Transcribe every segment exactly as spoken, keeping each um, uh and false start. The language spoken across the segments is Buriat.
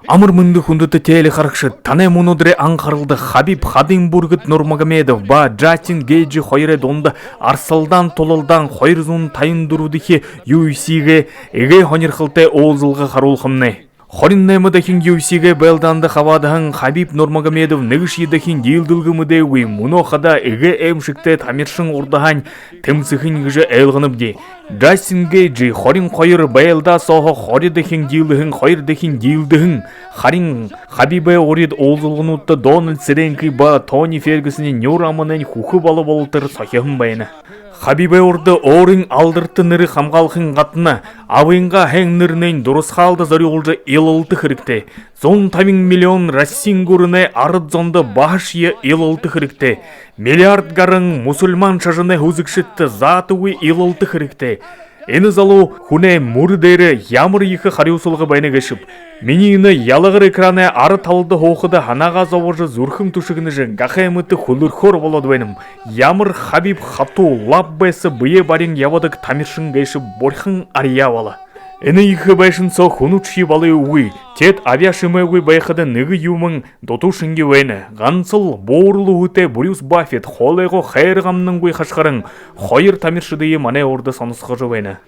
Амар мэндэ, хүндэтэ телехарагшад! Танай мүнөөдэрэй анхаралда Хабиб Хадим Бургэд Нурмагомедов ба Джастин Гейджи хоёрой дунда арсалдаан тулалдаан хоёр зуун табин дүрбэдэхи ю эф си-гэй эгээ һонирхолтой уулзалга харуулхамнай. Хорин наймадахин ю эф си-гэй байлдаанда хабаадаһан Хабиб Нурмагомедов нэгэшье дахин диилдэлгэ мэдээгүй, мүнөө хадаа эгээ аймшагтай тамиршан урдаһаань тэмсэхэнь гэжэ ойлгонобди. Джастин Гейджи хорин хоёр байлдаа сооһоо хори дахин диилэһэн, хоёр дахин диилдэһэн. Харин Хабибай урид уулзалгануудта Дональд Серренкын ба Тони Фергюсоной нюур аманайнь хүхэ боло болотор сохиһон байна. Хабибай урда өөрын алдарта нэрэ хамгаалхын гадна, абынгаа һайн нэрэнэйнь дурасхаалда зорюулжа илалта хэрэгтэй. Зуун табин миллион Россиин гүрэнэй арад зондо баһашье илалта хэрэгтэй. Миллиард гаран мусульман шажанай һүзэгшэдтэ заатагүй илалта хэрэгтэй. Энэ залуу хүнэй мүрэ дээрэ ямар ехэ харюусалга байна гээшэб. Минии энэ ялагар экранай ара талада һуухада, һанаагаа зобожо, зүрхэм түшэгнэжэ, гахай мэтэ хүлэрхөөр болоод байнам. Ямар Хабиб хатуу, лаб байса бэеэ барин ябадаг тамиршан гээшэб, бурхан арьяа бала. Энэ ехэ байшан соо хүнүүдшье балай үгы. Теэд абяа шэмээгүй байхада нэгэ юумэн дутуу шэнги байна. Гансал буурал үһэтэй Брюс Баффет хоолойгоо хайра гамнангүй хашхаран, хоёр тамиршадые манай урда соносхожо байна.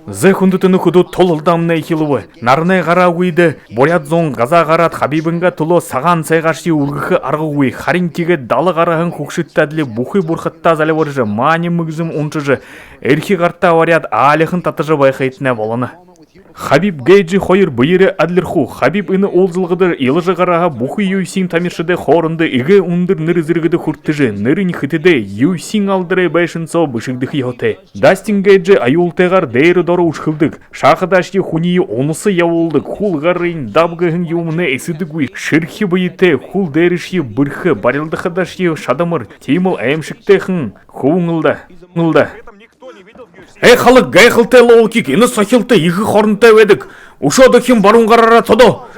Зай, хүндэтэ нүхэдүүд, тулалдаамнай эхилбэ. Наранай гараагүйдэ буряад зон газаа гараад, Хабибайнгаа түлөө сагаан сайгаашье үргэхэ аргагүй. Харин тиигээд дала гараһан хүгшэдтэй адли бүхы бурхадтаа зальбаржа, маани мэгзэм уншажа, эрхи гартаа баряад, аалихан татажа байхыетнай болоно. Хабиб Гейджи хоёр бэеэрээ адлирхуу. Хабиб энэ уулзалгада илажа гараһаа бүхы ю эф си-гэй тамиршадай хоорондо эгээ үндэр нэрэ зэргэдэ хүртэжэ, нэрэнь хэтэдээ ю эф си-гэй алдарай байшан соо бэшэгдэхэ ёһотой. Дастин Гейджи аюултайгаар дээрэ доро үшхэлдэг, шаахадаашье хүниие унаса ябуулдаг, хүл гарынь даб гэһэн юумэнэй эсэдэггүй, шэрхи бэетэй, хүл дээрэшье бэрхэ, барилдахадаашье шадамар, тиимэл аймшагтайхан хүбүүн лэ даа. Хүбүүн лэ даа. Ээ, халаг, гайхалтай лоу-кик, энэ сохилто ехэ хоронтой байдаг. Үшөө дахин баруун гараараа тодоо.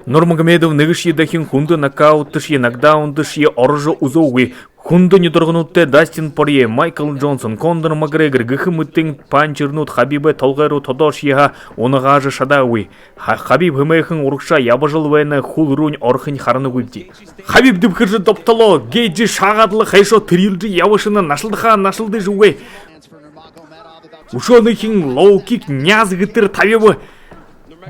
Нурмагомедов нэгэшье дахин хүндэ нокаутшье, нокдауншье орожо үзөөгүй. Хүндэ нюдаргануудтай Дастин Порье, Майкл Джонсон, Конор Макгрегор гэхэ мэтын панчернууд Хабибай толгой руу тодоошье һаа, унагаажа шадаагүй. Ха-, Хабиб хэмээхэн урагшаа ябажал байна, хүл руунь орохонь харанагүйбди. Хабиб дэбхэржэ добтолоо, Гейджи шаагаад лэ хайшоо тэрьелжэ ябашана, нашалдахаа нашалдажа үгы. Үшөө нэгэ лоу-кик няс гэтэр табиба.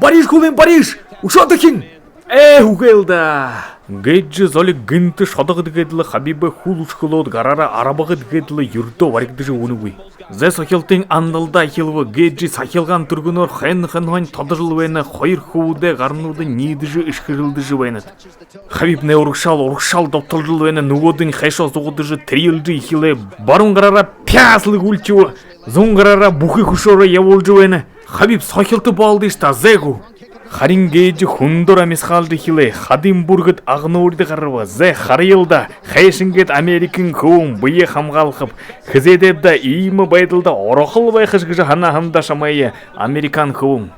Бариш, хүлынь, бариш! Үшөө дахин! Ээ, үгы л даа. Гейджи золиг гэнтэ шодогдоод лэ Хабибай хүл үшхэлөөд, гараараа арбагадаад лэ, юрдөө баригдажа үгэнэгүй. Зай, сохилтын андалдаа эхилбэ. Гейджи сахилгаан түргэнөөр хэнһээнь тодожол байна, хоёр хүбүүдэй гарнуудынь ниидэжэ, эшхэрэлдэжэ байнад. Хабибнай урагшаал, урагшаал добтолжол байна, нүгөөдэнь хайшаа зугадажа, тэрьелжэ эхилээ. Баруун гараараа пяс лэ гүйлшэбэ, зүүн гараараа бүхы хүшөөрөө ябуулжа байна. Хабиб, сохилто болдыш даа, зай гү? Харин Гейджи хүндэр амисхаалжа эхилээ. Хадим Бургэд агнуурида гараба. Зай, харая л даа, хайшан гээд Америкын хүбүүн бэеэ хамгаалхаб. Хэзээдэб даа иимэ байдалда орохол байхаш гэжэ һанааһам даа шамайе, Америкын хүбүүн.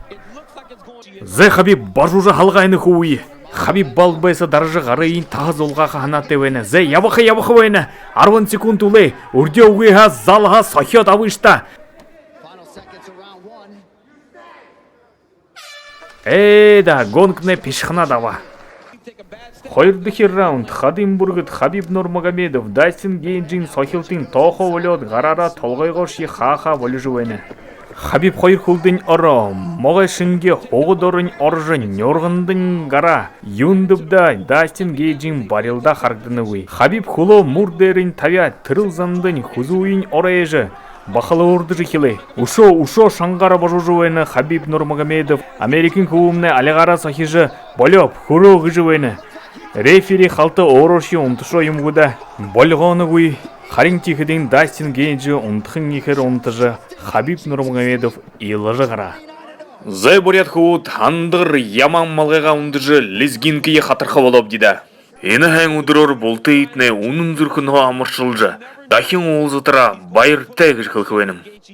Зай, Хабиб, бажуужа һалгаа энэ хүбүүе. Хабиб бал байса даража, гарыень таһа зулгааха һанаатай байна. Зай, ябаха, ябаха байна. Арбан секунд үлөө. Үрдеэ үгы һаа, залаха, сохёод абыш даа. Ээ даа, гонгнай пишханаад аба. Хоёрдохи раунд. Хадим Бургэд, Хабиб Нурмагомедов, Дастин Гейджиин сохилтын тоохоо болёод, гараараа толгойгоошье хааха болижо байна. Хабиб хоёр хүлдэнь ороо, могой шэнги һугад ороонь орожо, нюргандань гараа. Юундэб даа, Дастин Гейджиин барилдаа харагданагүй. Хабиб хүлөө мүр дээрэнь табяад, тэрэл зандань хүзүүень оройжо, бахалуурдажа эхилээ. Үшөө, үшөө шангаар бажуужа байна Хабиб Нурмагомедов. Америкын хүбүүмнай альгаараа сохижо, болёоб, хүрөө гэжэ байна. Рефери халта өөрөөшье унташоо юм гү даа. Болигооногүй. Харин тиихэдэнь Дастин Гейджи унтахан ехээр унтажа, Хабиб Нурмагомедов илажа гараа. Зай, буряад хүбүүд, һандагар ямаан малгайгаа үндыжэ, лезгинкые хатарха болообди даа. Энэ һайн үдэрөөр бултыетнай үнэн зүрхэнһөө амаршалжа, дахин уулзатараа баяртай гэжэ хэлэхэ байнам.